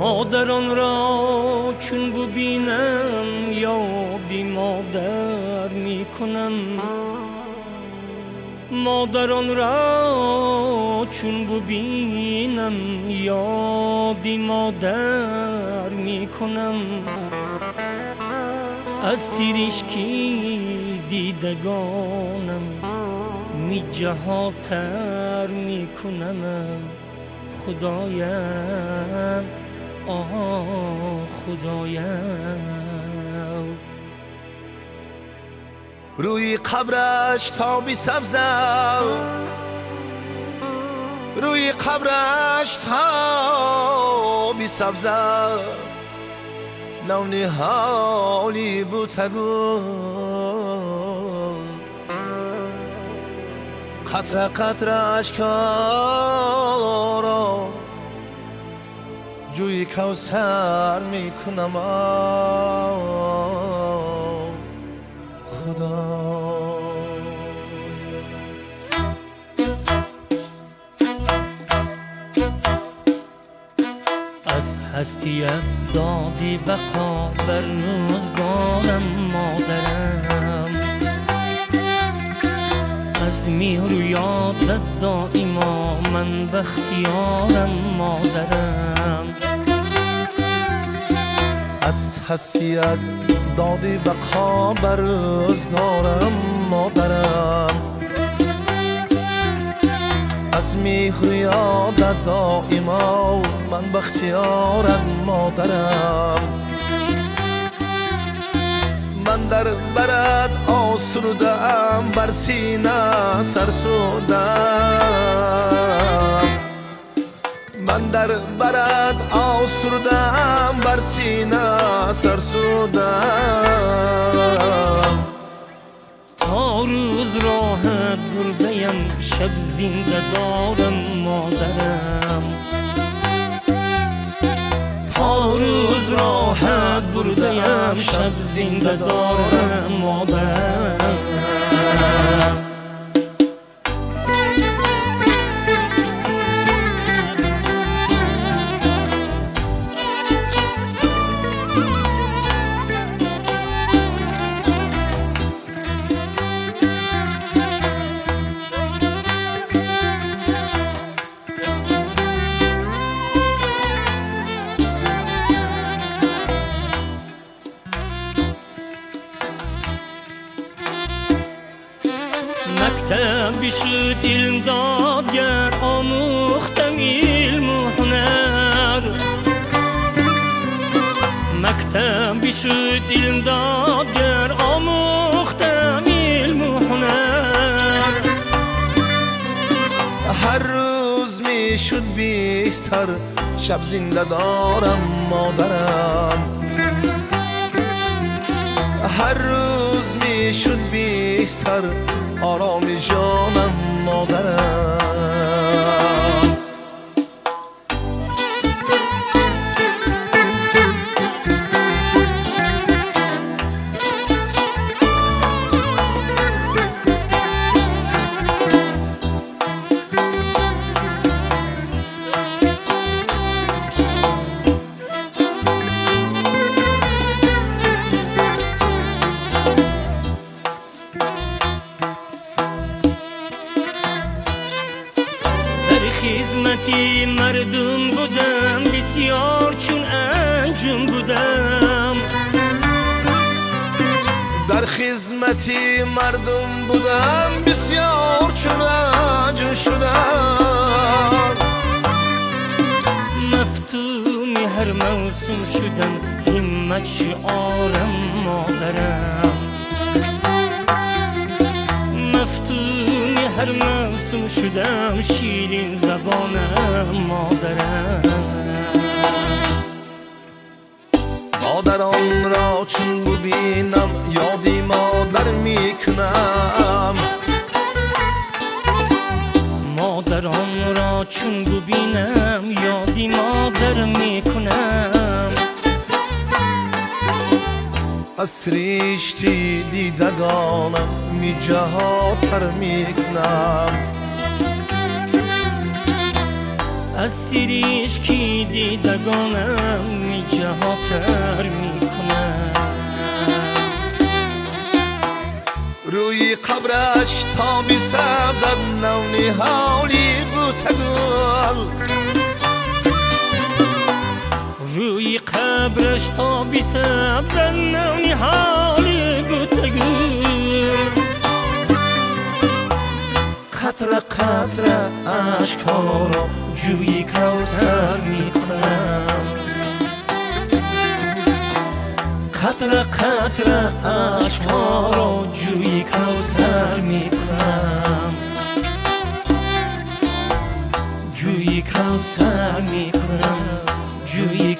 Модаронро чун бубинам ёди модар мекунам. Модаронро чун бубинам ёди модар мекунам. Аз сиришки дидагонам миҷаҳотар мекунам. Худоям, оҳ Худоям. Рӯи қабраш то бисабзам, рӯи қабраш то бисабзам, навниҳоли бутагул қатра қатра ашкоро ҷӯи кавсар мекунам. Худо. Аз ҳастият доди бақо бар рӯзгорам модарам. Аз меҳру ёдат доимо ман бахтиёрам модарам. Аз ҳастият доди бақо бар рӯзгорам модарам. Аз меҳру ёдат доимо ман бахтиёрам модарам. Ман дар барат осудаам, бар сина сарсудаам. Ман дар барат осудаам, бар сина сарсудаам. То рӯз роҳат бурдаям, шаб зинда дорам модарам. То рӯз роҳат бурдаям, шаб зинда дорам модарам. Мактаб бишуд илм додгар, омӯхтам илму ҳунар. Мактаб бишуд илм додгар, омӯхтам илму ҳунар. Ҳар рӯз мешуд бештар, шаб зинда дорам модарам. Ҳар рӯз мешуд бештар, ороми ҷонам модарам. Дар хизмати мардум будам, бисёр чун анҷум будам. Дар хизмати мардум будам, бисёр чун анҷум шудам. Мафтуни ҳар мавсум шудам, ҳиммат шиорам модарам. Мафтуни ҳар мавсум шудам, ширин забонам модарам. Модаронро чун бубинам ёди модар мекунам. Модаронро чун бубинам ёди модар мекунам. Аз сиришти дидагонам миҷаҳотар мекунам. Асири ишқи дидагонам миҷаҳо тар мекунам. Рӯи қабраш то бисабзад навниҳоли бутагул. Рӯи қабраш то бисабзад навниҳоли бутагул. Қатра қатра ашкҳоро ҷӯи Кавсар мекунам. Қатра қатра ашкҳоро ҷӯи Кавсар мекунам. Ҷӯи Кавсар мекунам. Ҷӯи